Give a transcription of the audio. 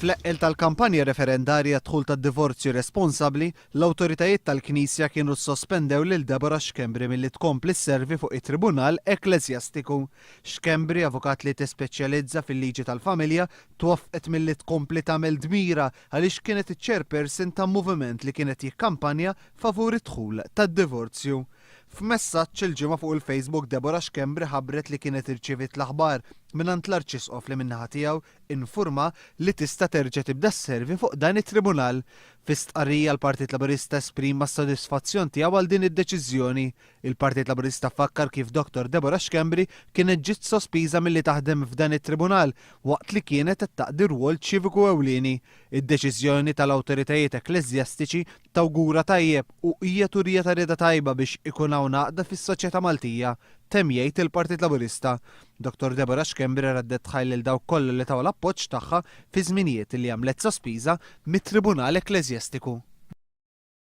Fl-eqqel tal-kampanja referendarja għad-dħul tad-divorzju responsabbli, l-awtoritajiet tal-Knisja kienu ssospendew lil Deborah Schembri milli tkompli sservi fuq it-Tribunal Ekkleżjastiku. Schembri, avukat li tispeċjalizza fil-liġi tal-familja, twaffqet milli tkompli tagħmel dmirha għaliex kienet iċ-chairperson ta' moviment li kien qed jikkampanja favur id-dħul tad-divorzju. F'messaġġ il-Ġimgħa fuq il-Facebook Deborah Schembri ħabbret li kienet irċieviet l-aħbar mingħand l-Arċisqof li min-naħa tiegħu infurma li tista' terġa' tibda sservi fuq dan it-tribunal. Fi stqarrija l-Partit Laburista esprima s-sodisfazzjon tiegħu għal din id-deċiżjoni. Il-Partit Laburista fakkar kif Dottor Deborah Schembri kienet ġiet sospiża milli taħdem f'dan it-tribunal waqt li kienet qed taqdi rwol ċiviku ewlieni. Id-deċiżjoni tal-awtoritajiet ekkleżjastiċi tawgura tajjeb u hija turija ta' rieda tajba biex ikun hawn għaqda fis-soċjetà Maltija, temm jgħid il-Partit Laburista. Dottor Deborah Schembri raddet tħajr lil dawk kollha li taw l-appoġġ tagħha fi żminijiet li għamlet sospiża mit-Tribunal Ekkleżjastiku.